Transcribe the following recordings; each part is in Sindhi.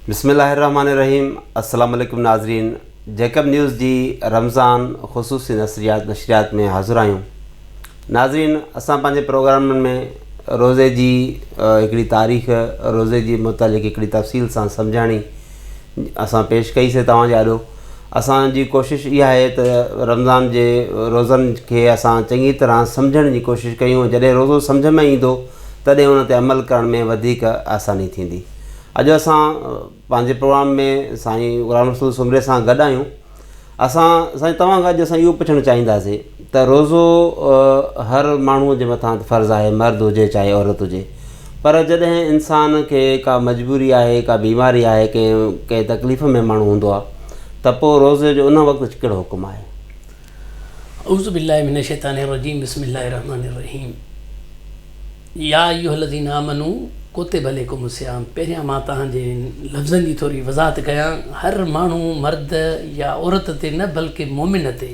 بسم الله الرحمن الرحيم السلام عليڪم ناظرين جيڪب نيوز جي رمضان خصوصي نشريات نشريات ۾ حاضر آهيون ناظرين اسان پنهنجي پروگرامن ۾ روزي جي هڪڙي تاريخ روزي جي متعلق هڪڙي تفصيل سان سمجهاڻي اسان پيش ڪئي سي توهان جي آڏو اسان جي ڪوشش اها آهي ته رمضان جي روزن کي اسان چڱي طرح سمجهڻ جي ڪوشش ڪيون جڏهن روزو سمجهه ۾ ايندو تڏهن ان تي عمل ڪرڻ ۾ وڌيڪ آساني ٿيندي اڄ اسان پنهنجي پروگرام ۾ سائين غلام رسول سومري سان گڏ آهيون اسان سائين توهان کان اڄ اسان اهو پڇڻ چاهينداسين ته روزو هر ماڻهوء جي مٿان فرض آهي مرد هجي چاهي عورت هجي پر جڏهن انسان کي ڪا مجبوري آهي ڪا بيماري آهي ڪنهن ڪنهن تڪليف ۾ ماڻهو هوندو آهي ته پوء روزي جو ان وقت ڪهڙو حڪم آهي؟ اعوذ بالله من الشيطان الرجيم بسم الله الرحمن الرحيم يا ايها الذين آمنوا ڪتب عليڪم الصيام پهريان مان توهان جي لفظن جي ٿوري وضاحت ڪيان هر ماڻهو مرد يا عورت تي نه بلڪه مؤمن تي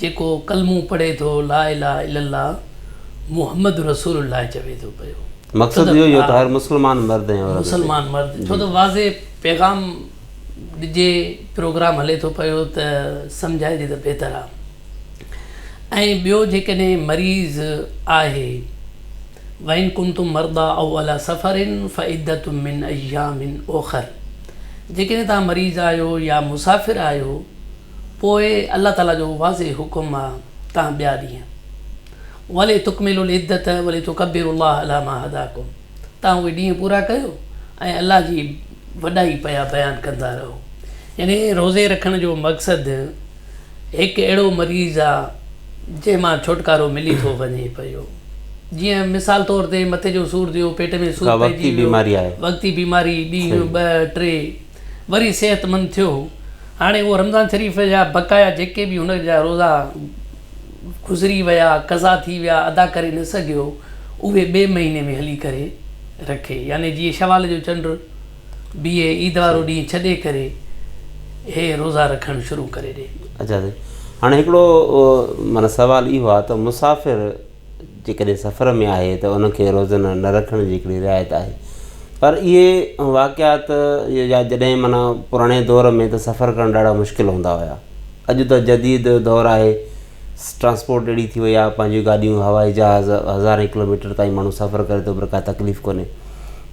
جيڪو ڪلمو پڙهي ٿو لا اله الا الله محمد رسول الله چوي ٿو پيو. مقصد اهو ئي هو ته هر مسلمان مرد ۽ عورت تي. مسلمان مرد ڇو ته واضح پيغام ڏجي پروگرام هلي ٿو پيو ته سمجهائجي ته بهتر آ ۽ ٻيو جيڪڏهن مريض آهي وان ڪنتم مرضا او علي سفر فعدة من ايام اخر جيڪڏهن توهان مريض آهيو يا مسافر آهيو پوء الله تعالي جو واضح حڪم آ تان ٻيا ڏينهن ولتڪملوا العدة ولتڪبروا الله علي ما هداڪم تان اهي ڏينهن پورا ڪيو ۽ الله جي وڏائي پيا بيان ڪندا رهو يعني روزي رکڻ جو مقصد هڪ اهڙو مريض آ جنهن مان ڇوٽڪارو ملي ٿو وڃي پيو جيئن مثال طور تي مٿي جو سور ٿيو پيٽ ۾ سور پئجي ويو وقتي بيماري ڏينهن ٻه ٽي وري صحتمند ٿيو. هاڻي اهو رمضان شريف جا بقايا جيڪي به هن جا روزا گذري ويا، قضا ٿي ويا، ادا ڪري نه سگهيو، اهي ٻئي مهيني ۾ هلي ڪري رکي. يعني جيئن شوال جو چنڊ بيهي، عيد وارو ڏينهن ڇڏي ڪري هي روزا رکڻ شروع ڪري ڏي. اڇا سائين هاڻي هڪڙو معنيٰ سوال اهو آهي ته مسافر جيڪڏهن سفر ۾ آهي ته ان کي روزن نه رکڻ جي هڪڙي رعايت آهي پر اهي واقعات يا جڏهن معنيٰ پراڻي دور ۾ ته سفر ڪرڻ ڏاڍا مشڪل هوندا هيا اڄ ته جديد دور آهي ٽرانسپورٽ اهڙي ٿي وئي آهي پنهنجون گاڏيون هوائي جهاز هزارين ڪلوميٽر تائين ماڻهو سفر ڪري ٿو پر ڪا تڪليف ڪونهي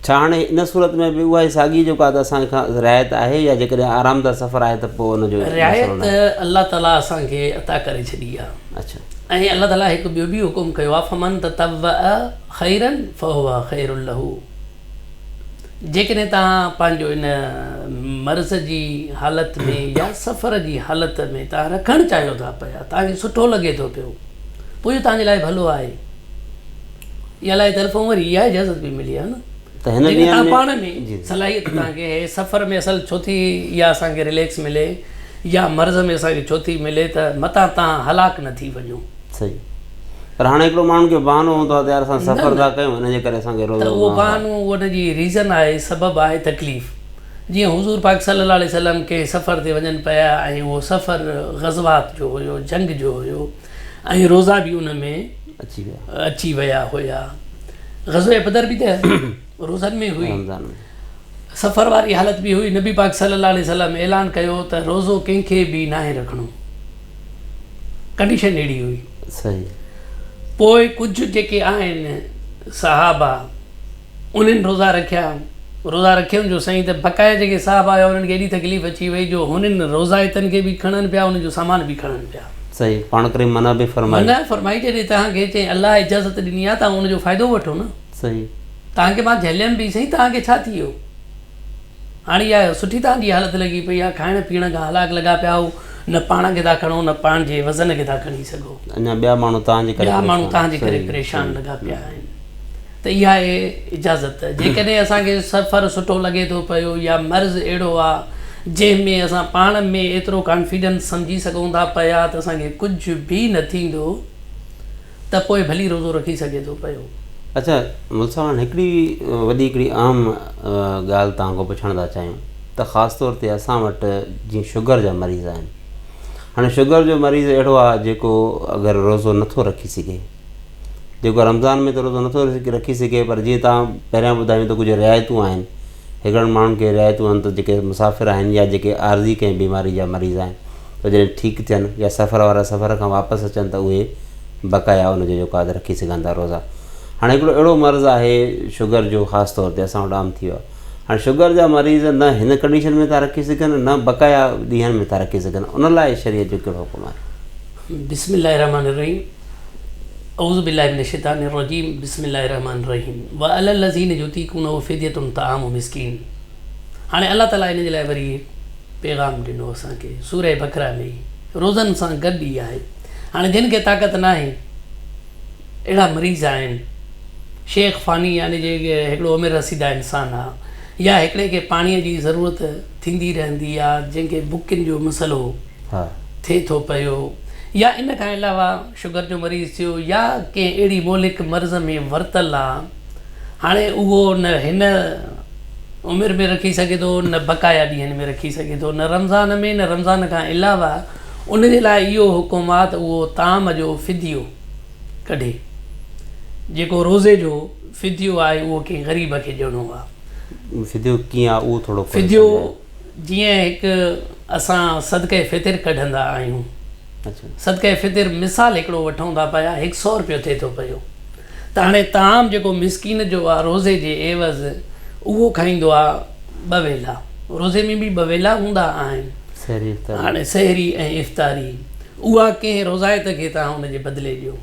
ڇا هاڻي ان صورت ۾ به اها ئي ساڳي جيڪا ته اسان کان رعايت آهي يا جيڪڏهن آرامده سفر آهي ته پوء ان جو رعايت الله تعاليٰ اسان کي عطا ڪري ڇڏي آهي اڇا ۽ الله تعاليٰ هڪ ٻيو به حڪم ڪيو آهي فمن تطوع خيرا فهو خير له جيڪڏهن توهان پنهنجو ان مرض جي حالت ۾ يا سفر جي حالت ۾ توهان رکڻ چاهيو ٿا پيا توهان کي سٺو لڳي ٿو پيو پوء اهو توهان جي لاء ڀلو آهي اها الله جي طرفون وري اها اجازت به ملي آهي نه ته هن ڏينهن ۾ پاڻ ۾ صلاحيت توهان کي هي سفر ۾ اصل ڇو ٿي اها اسان کي رليڪس ملي يا مرض ۾ اسان کي ڇو ٿي ملي ته متان توهان هلاڪ نه ٿي وڃو. صحيح پر هاڻي هڪڙو ماڻهن کي بهانو هوندو آهي ته يار اسان سفر ٿا ڪيون ان جي ڪري اسان کي روزو ته اهو بهانو ان جي ريزن آهي سبب آهي تڪليف جيئن حضور پاڪ صلي الله عليه وسلم ڪنهن سفر تي وڃن پيا ۽ اهو سفر غزوات جو هيو جنگ جو هيو ۽ روزا به ان ۾ اچي ويا هيا. غزوه بدر به ته روزن ۾ هئي. سفر واري حالت به هئي. نبي پاڪ صلي الله عليه وسلم اعلان ڪيو ته روزو ڪنهن کي به ناهي رکڻو. ڪنڊيشن اهڙي هئي. پوء ڪجهه جيڪي آهن صحابه انهن روزا رکيا. روزا رکيم جو سائين ته بقايا جيڪي صحابه هيا انهن کي ايڏي تڪليف اچي وئي جو هنن روزائتن کي به کڻن پيا انهن جو سامان به کڻن پيا. صحيح پاڻ ڪريم منع به فرمائي. منع فرمائي جڏهن توهان کي چئين الله اجازت ڏني آهي توهان ان جو فائدو وٺو نه. صحيح. توهان کي مان جهليم به سائين توهان کي ڇا ٿي ويو. هاڻي اها سٺي توهان جي حالت لڳي پئي آهي کائڻ پيئڻ کان هلاڪ لڳا پيا آهيو نه پاڻ کي ٿا کڻو نه پاڻ جي وزن کي ٿا کڻي سگهو. اڃا ٻيا ماڻهو توهان جي ڪري ٻيا ماڻهو توهان جي ڪري پريشان لڳا پيا آهن. ته اها آهي اجازت. جيڪڏهن اسان کي سفر سٺو لڳي ٿو پيو يا مرض اهڙو آ جنهن ۾ اسان پاڻ ۾ ايترو ڪانفيڊنس سمجهي سگهون ٿا پيا ته اسان کي ڪجهه به نه ٿيندو ته پوء ڀلي روزو رکي سگهي ٿو پيو. اڇا مولوي صاحب هاڻي هڪڙي وڏي هڪڙي اهم ڳالهه توهان کان پڇڻ ٿا چاهيون ته خاص طور تي اسان وٽ جيئن شگر جا مريض آهن هاڻي شگر جو مريض اهڙو آ جيڪو اگر روزو نٿو رکي سگهي جيڪو رمضان ۾ ته روزو نٿو رکي سگهي پر جيئن توهان پهريان ٻڌايون ته ڪجهه رعايتون آهن هڪڙن ماڻهن کي رعايتون آهن ته جيڪي مسافر آهن يا جيڪي عارضي ڪنهن بيماري جا مريض آهن ته جڏهن ٺيڪ ٿين يا سفر وارا سفر کان واپس اچن ته اهي بقايا ان جو جيڪو آهي رکي سگهن ٿا روزا. هاڻي هڪڙو اهڙو مرض آهي شگر جو خاص طور تي اسان وٽ عام ٿي ويو آهي. هاڻي شگر جا مريض نه هن ڪنڊيشن ۾ ٿا رکي سگهن نه بقايا ڏينهن ۾ ٿا رکي سگهن ان لاء شريعت جو ڪهڙو حڪم آهي؟ بسم الله الرحمٰن الرحيم اعوذ بالله من الشيطان الرجيم بسم الله الرحمٰن الرحيم وعلي الذين يطيقونه فدية طعام مسڪين هاڻي الله تعالي ان جي لاء وري پيغام ڏنو اسان کي سوره بقره ۾ ئي روزن سان گڏ ئي آهي هاڻي جن کي طاقت ناهي اهڙا مريض آهن شيخ فاني يعني جي هڪڙو عمر رسيده انسان آ يا هڪڙي کي پاڻي جي ضرورت ٿيندي رهندي آ جنهن کي بڪين جو مسئلو ٿئي ٿو پيو يا ان کان علاوه شگر جو مريض ٿيو يا ڪنهن اهڙي مهلڪ مرض ۾ ورتل آ هاڻي اهو نه هن عمر ۾ رکي سگهي ٿو نه بقايا ڏينهن ۾ رکي سگهي ٿو نه رمضان ۾ نه رمضان کان علاوه ان جي لاء اهو حڪم آ ته اهو طعام جو فديو ڪڍي جيڪو روزي جو فديو آهي اهو ڪنهن غريب کي ڏيڻو آ. فديو ڪيئن آ اهو ٿورو کولي فديو جيئن هڪ اسان صدقه فطر ڪڍندا آهيون صدقه فطر مثال هڪڙو وٺون ٿا پيا هڪ سو روپيو ٿئي ٿو پيو ته هاڻي طعام جيڪو مسڪين جو آ روزي جي عيوض اهو کائيندو آ ٻه ويلا روزي ۾ به ٻه ويلا هوندا آهن هاڻي سحري ۽ افطاري اها ڪنهن روزائت کي توهان ان جي بدلي ڏيو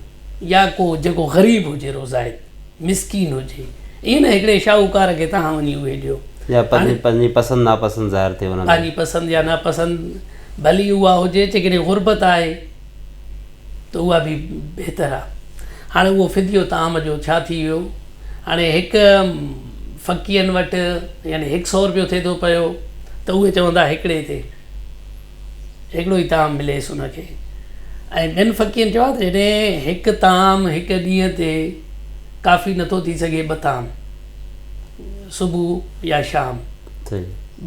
يا ڪو جيڪو غريب هجي روزائت مسڪين هجي ائين نه هڪڙي شاهوڪار کي توهان وڃي اهي ڏيو. يا پنهنجي پسند ناپسند ظاهر ٿئي ان ۾. پنهنجي پسند يا ناپسند ڀلي اها هجي جيڪڏهن غربت آهي ته اها به بهتر آهي. هاڻي اهو فديو طعام جو ڇا ٿي ويو هاڻي هڪ فقيهن وٽ يعني هڪ سئو رپيو ٿئي ٿو پيو ته اهي چوندا هڪڙي تي. هڪڙو ئي طعام مليس ان کي ۽ ٻين فقيهن چيو آهي ته جڏهن هڪ طعام هڪ ڏينهن تي ڪافي نٿو ٿي سگهي ٻه طعام صبح يا شام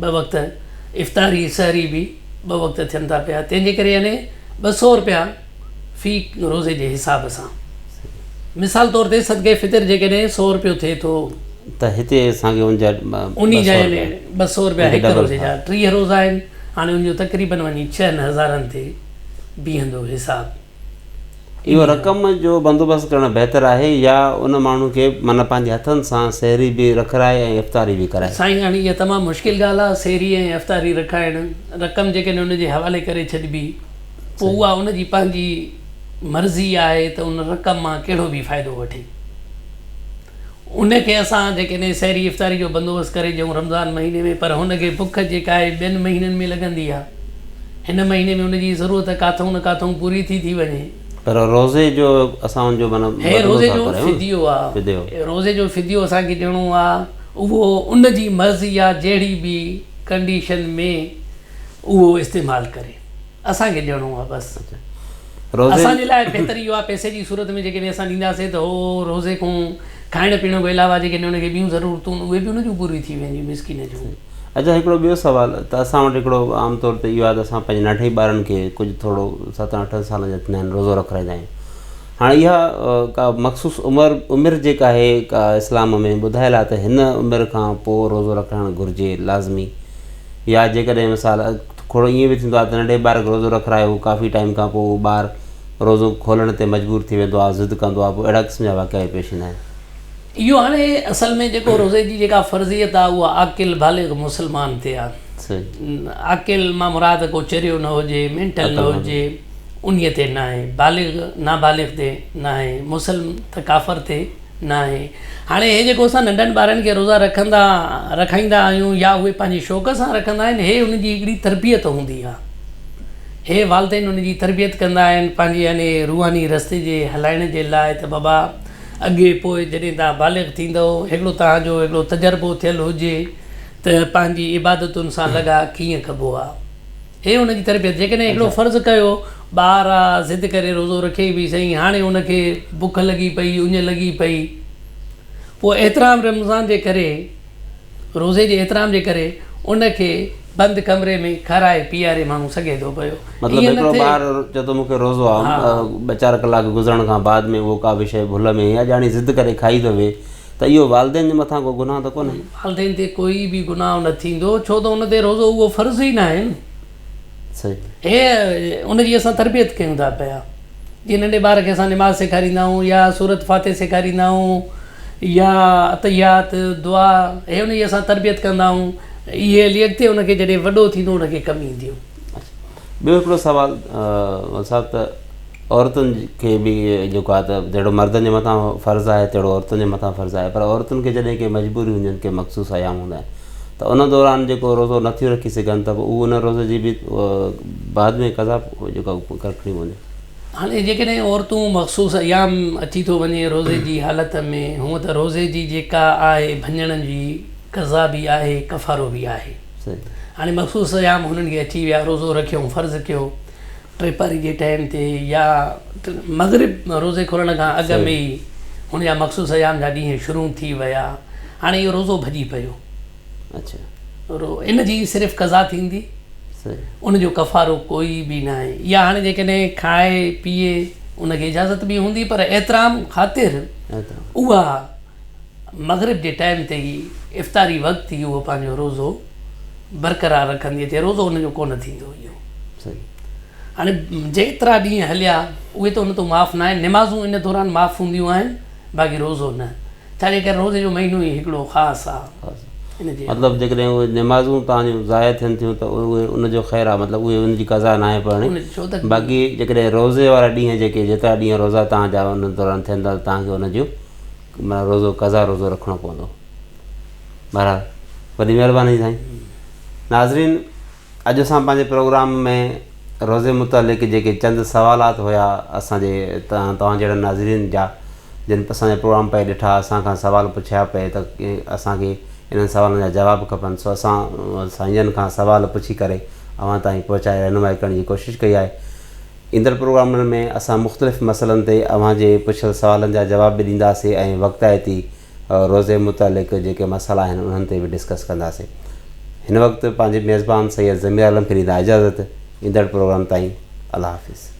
ٻه وقت افطاري سحري به ٻه وقت ٿين ٿا پيا تنهن جي ڪري يعني 200 روپيا في روزي جي حساب سان مثال طور تي صدقي فطر جيڪڏهن سو روپيو ٿئي ٿو ته هتي اسان کي ان جا انهي جا يعني 200 روپيا هڪ روزي جا 30 روزا آهن هاڻي ان جو تقريبن وڃي ڇهن هزارن تي بيهندو حساب. اهو رقم جو بندوبست ڪرڻ بهتر آهي يا ان ماڻهو کي معنيٰ پنهنجي هٿن سان سحري به رکرائي ۽ افطاري به ڪرائي. سائين هاڻي اها تمام مشڪل ڳالهه آهي سحري ۽ افطاري رکائڻ رقم جيڪڏهن ان جي حوالي ڪري ڇڏبي پوء اها ان جي پنهنجي مرضي آهي ته ان رقم مان ڪهڙو به فائدو وٺي. ان کي اسان جيڪڏهن سحري افطاري جو بندوبست ڪري ڏيون رمضان مهيني ۾ پر هن کي بک جيڪا آهي ٻين مهينن ۾ لڳندي آهي. هن مهيني ۾ ان جي ضرورت ڪاٿئون نه ڪاٿئون پوري ٿي ٿي وڃي. پر روزي جو اسان ان جو معنيٰ هي بدلو روزي ٿا جو ڪرايون فديو آ. فديو. روزي جو فديو اسان کي ڏيڻو آ اهو ان جي مرضي آ جهڙي به ڪنڊيشن ۾ اهو استعمال ڪري. اسان کي ڏيڻو آهي بس. اسان جي لاء بهتر اهو آهي پئسي جي صورت ۾ جيڪڏهن اسان ڏينداسين ته هو روزي کان کائڻ پيئڻ کان علاوه جيڪڏهن ان کي ٻيون ضرورتون آهن اهي به ان جون پوريون ٿي وينديون مسڪين جون. اچا هڪڙو ٻيو سوال ته اسان وٽ هڪڙو عام طور تي اهو آهي ته اسان پنهنجي ننڍي ٻارن کي ڪجهه ٿورو ستن اٺن سالن جا ٿيندا آهن روزو رکرائيندا آهيون هاڻي اها ڪا مخصوص عمر عمر جيڪا آهي ڪا اسلام ۾ ٻڌايل آهي ته هن عمر کان پوء روزو رکرائڻ گهرجي لازمي يا جيڪڏهن مثال ٿورو ائين به ٿيندو آهي ته ننڍي ٻار کي روزو رکرايو ڪافي ٽائيم کان پوء اهو ٻار روزو کولڻ تي مجبور ٿي ويندو آهي ضد ڪندو آهي پوء اهڙا قسم جا واقعا به پيش ايندا آهن. اهو هاڻي اصل ۾ جيڪو روزي جي جيڪا فرضيت آهي اها عاقل بالغ مسلمان تي آهي. عاقل مان مراد ڪو چريو نه هجي، مينٽل نه هجي انهي تي ناهي، بالغ نابالغ تي ناهي، مسلم ته ڪافر تي ناهي. هاڻي هي جيڪو اسان ننڍن ٻارن کي روزا رکندا رکائيندا آهيون يا اهي پنهنجي شوق سان رکندا آهن هي انهن جي هڪڙي تربيت هوندي آهي. هي والدين انهن جي تربيت ڪندا آهن پنهنجي يعني روحاني رستي جي هلائڻ جي لاء ته بابا اڳي پوء جڏهن توهان بالغ ٿيندؤ هڪڙو توهان جو هڪڙو تجربو ٿيل هجي ته پنهنجي عبادتن سان لڳاء ڪيئن ڪبو آهي. هي ان جي تربيت جيڪڏهن هڪڙو فرض ڪيو ٻار آ ضد ڪري روزو رکي به سهي هاڻي ان کي بک لڳي پئي اڃ لڳي پئي پوء احترام رمضان جي ڪري روزي جي احترام جي ڪري ان کي بند ڪمري ۾ کارائي پياري ماڻهو سگهي ٿو پيو مطلب ائين نه هڪڙو ٿئي ٻار چئي ٿو مون کي روزو آ ٻه چار ڪلاڪ گذرڻ کان بعد ۾ اهو ڪا به شيء ڀل ۾ يا ڄاڻي ضد ڪري کائي ٿو ويهي ته اهو والدين جي مٿان ڪو گناهه ته ڪونهي؟ والدين تي ڪوئي به گناهه نه ٿيندو ڇو ته ان تي روزو اهو فرض ئي ناهي نه. صحيح. هي ان جي اسان تربيت ڪيون ٿا پيا. جيئن ننڍي ٻار کي اسان نماز سيکاريندا آهيون يا سورت فاتح سيکاريندا آهيون يا التحيات، دعا، هي ان جي اسان تربيت ڪندا آهيون. اهي هلي اڳتي ان کي جڏهن وڏو ٿيندو ان کي ڪم اينديون. ٻيو هڪڙو سوال مول صاحب ته عورتن کي به جيڪو آهي ته جهڙو مردن جي مٿان فرض آهي تهڙو عورتن جي مٿان فرض آهي پر عورتن کي جڏهن ڪي مجبوريون هونديون آهن ڪي مخصوص ايام هوندا آهن ته ان دوران جيڪو روزو نٿيون رکي سگهن ته پوء ان روزي جي به بعد ۾ قضا جيڪو رکڻي پوندي. هاڻي جيڪڏهن عورتون مخصوص ايام اچي ٿو وڃي روزي جي حالت ۾ هونء ته روزي جي جيڪا آهي ڀڃڻ جي قضا به آهي ڪفارو به آهي هاڻي مخصوص ايام هنن کي اچي ويا روزو رکيو فرض ڪيو ٽيپاري جي ٽائيم تي يا مغرب روزي کولڻ کان اڳ ۾ ئي هن جا مخصوص ايام جا ڏينهن شروع ٿي ويا هاڻي اهو روزو ڀڄي پيو ان جي صرف قضا ٿيندي ان جو ڪفارو ڪوئي به ناهي يا هاڻي جيڪڏهن کائي پيئي ان کي اجازت به هوندي پر احترام خاطر اها مغرب جي ٽائيم تي ئي افطاري وقت ئي اهو پنهنجو روزو برقرار رکندي اچي روزو ان جو ڪونه ٿيندو اهو هاڻي جيترا ڏينهن هليا اهي ته ان تون معاف نه آهن نمازون ان دوران معاف هونديون آهن باقي روزو نه ڇا جي ڪري روزي جو مهينو ئي هڪڙو خاص آ ان جي مطلب جيڪڏهن اهي نمازون توهان جون ضايع ٿين ٿيون ته اهي ان جو خير آ مطلب اهي ان جي قضا ناهي پڙهڻي باقي جيڪڏهن روزي وارا ڏينهن جيڪي جيترا ڏينهن روزا توهان جا ان دوران ٿين ٿا ته توهان کي ان جو معنيٰ روزو قضا روزو رکڻو پوندو. بهرحال وڏي مهرباني سائين. ناظرين اڄ اسان پنهنجي پروگرام ۾ روزي متعلق جيڪي چند سوالات هيا اسان جي توهان جهڙن ناظرين جا جن اسان جا پروگرام پئي ڏٺا اسان کان سوال پڇيا پئي ته اسان کي انهن سوالن جا جواب کپن سو اسان سائين جن کان سوال پڇي ڪري اوهان تائين پهچائي رهنمائي ڪرڻ جي ڪوشش ڪئي آهي ايندڙ پروگرامن ۾ اسان مختلف مسئلن تي اوهان جي پڇيل سوالن جا جواب به ڏينداسين ۽ وقتائتي روزي متعلق جيڪي مسئلا آهن انهن تي به ڊسڪس ڪنداسين. هن وقت پنهنجي ميزبان سيد ضمير عالم کي ڏيندا اجازت. ايندڙ پروگرام تائين الله حافظ.